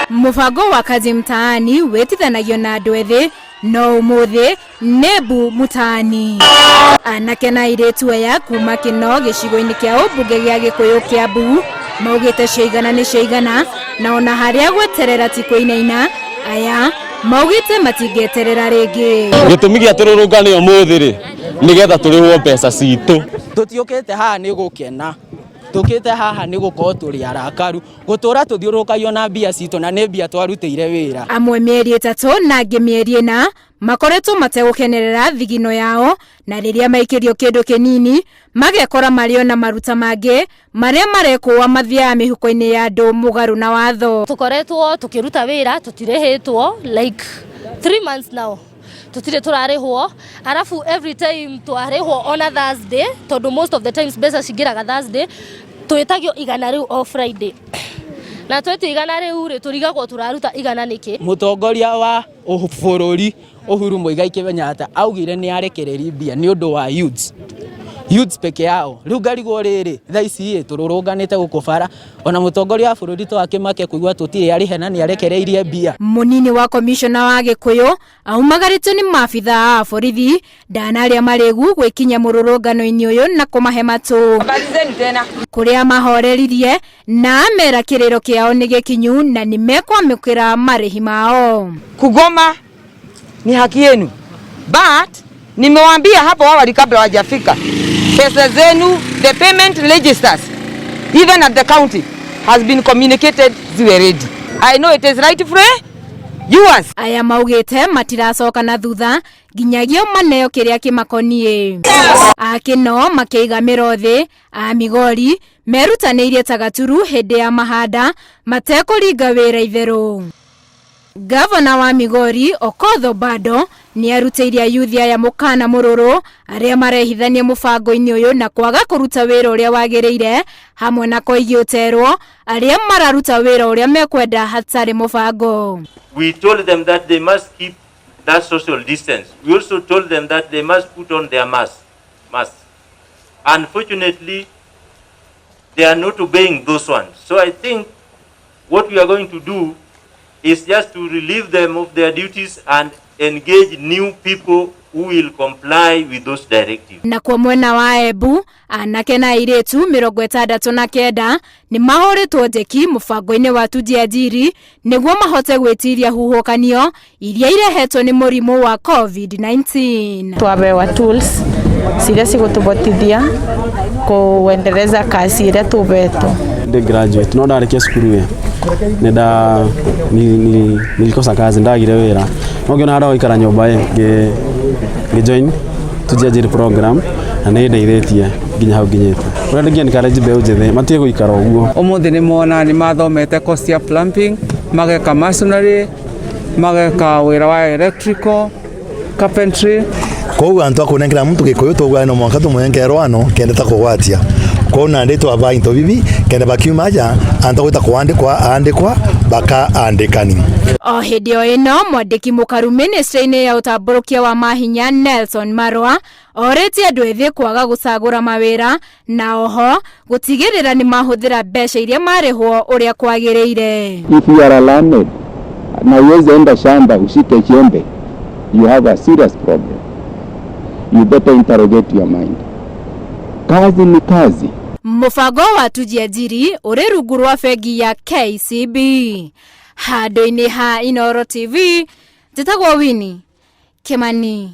Mũbango wa Kazi Mtaani wĩtithanagio na andũ ethĩ, no ũmũthĩ nĩ mbu mtaani. Anake na airĩtu aya kuma Kĩno gĩcigo-inĩ kĩa ũmbunge gĩa Gĩkũyũ Kĩambu maugĩte ciaigana nĩ ciaigana, na ona harĩa gweterera ti kũinaina, aya maugĩte matingĩeterera rĩngĩ. Gĩtũmi gĩa tũrũrũngane ũmũthĩ rĩ, nĩgetha tũrĩhwo mbeca citũ. Tũtiũkĩte haha nĩ gũkena, tũkĩte haha nĩ gũkorwo tũrĩ arakaru gũtũra tũthiũrũrũkagio na mbia citũ, na nĩ mbia twarutĩire wĩra. Amwe mĩeri 3 na angĩ mĩeri 4 makoretwo mategũkenerera thigino yao, na rĩrĩa maikĩrio kĩndũ kĩnini magekora marĩ ona maruta mangĩ marĩa marekũa mathiaga mĩhuko-inĩ ya andũ mũgarũ na watho. Tũkoretwo tũkĩruta wĩra tũtirĩhĩtwo like 3 months now, tũtirĩ tũrarĩhwo. Arabu every time twarĩhwo ona Thursday, tondũ most of the times mbeca cingĩraga Thursday, twĩtagio 100 rĩu o Friday, na twetio 100 rĩu rĩ, tũrigagwo tũraruta 100 nĩkĩ. Mũtongoria wa bũrũri Uhuru Muigai Kenyatta augire nĩ arekereria mbia nĩ ũndũ wa youths, youths peke yao. Rĩu ngarigwo rĩrĩ, thaa ici ĩ tũrũrũnganĩte gũkũ bara, ona mũtongoria wa bũrũri to akĩmake kũigua tũtirĩ arĩhe na nĩ arekereirie mbia. Mũnini wa komishona wa Gĩkũyũ aumagarĩtio nĩ maabitha a borithi ndanarĩa marĩgu gwĩkinya mũrũrũngano-inĩ ũyũ na kũmahe matũ kũrĩa mahoreririe na amera kĩrĩro kĩao nĩ gĩkinyu na nĩ mekwamũkĩra marĩhi mao. Kugoma ni haki yenu, but nimewaambia hapo awali kabla hawajafika, pesa zenu, the payment registers even at the county has been communicated ziwe ready. I know it is rightfully yours. Aya maugĩte matiracoka na thutha nginyagia maneo kĩrĩa kĩmakoniĩ. Akĩno makĩiga mĩro thĩ, a Migori merutanĩirie ta gaturu hĩndĩ ya mahanda matekũringa wĩra itherũ. Gavana wa Migori Okoth Obado nĩ arutĩire ayuthi aya mũkana mũrũrũ arĩa marehithania mũbango-inĩ ũyũ na kwaga kũruta wĩra ũrĩa wagĩrĩire, hamwe na koigi ũterwo arĩa mararuta wĩra ũrĩa mekwenda hatarĩ mũbango. We told them that they must keep that social distance. We also told them that they must put on their masks. Unfortunately, they are not obeying those ones. So I think what we are going to do is just to relieve them of their duties and engage new people who will comply with those directives. Na kwa mwena wa Embu, anake na airĩtu 69 nĩ mahũrĩtwo njeki mũbango-inĩ wa Tujiajiri nĩguo mahote gwĩtiria huhũkanio iria irehetwo nĩ mũrimũ wa COVID-19. Twapewa tools ciria cigutubotithia kuendeleza kazi iria tubetwo. Ndi graduate, no ndarikia cukuru ĩ nĩ nilikosa kazi, ndagire wĩra, no ngĩona handũ ha gũikara nyũmba ĩ ngĩ join Tujiajiri program na nĩ ĩndeithĩtie nginya hau nginyĩte. Ũrĩa ndingĩ encourage mbeũ njĩthĩ matige gũikara ũguo. Ũmũthĩ nĩ mona nĩ mathomete course ya plumbing, mageka masonry, mageka wĩra wa electrical, carpentry. Koguo antu akunengera muntu gikuyu tugwa no mwanka tumunenkere rwano kenda ta kugwatia koguo nandi twaba into bibi kenda bakiuma aja antu gwita kuandikwa andikwa bakaandikani. O hĩndĩ o ĩno, mwandĩki mũkaru ministry-inĩ ya ũtambũrũkia wa mahinya Nelson Marwa orĩtie andũ ethĩ kwaga gũcagũra mawĩra na oho gũtigĩrĩra nĩ mahũthĩra mbeca iria marĩhwo ũrĩa kwagĩrĩire. If you are a learned na uweze enda shamba ushike jembe, you have a serious problem. You better interrogate your mind. Kazi ni kazi. Mũbango wa Tujiajiri ũrĩ rungu rwa bengi ya KCB. Handũ-inĩ ha Inooro TV, njĩtagwo Winnie Kimani.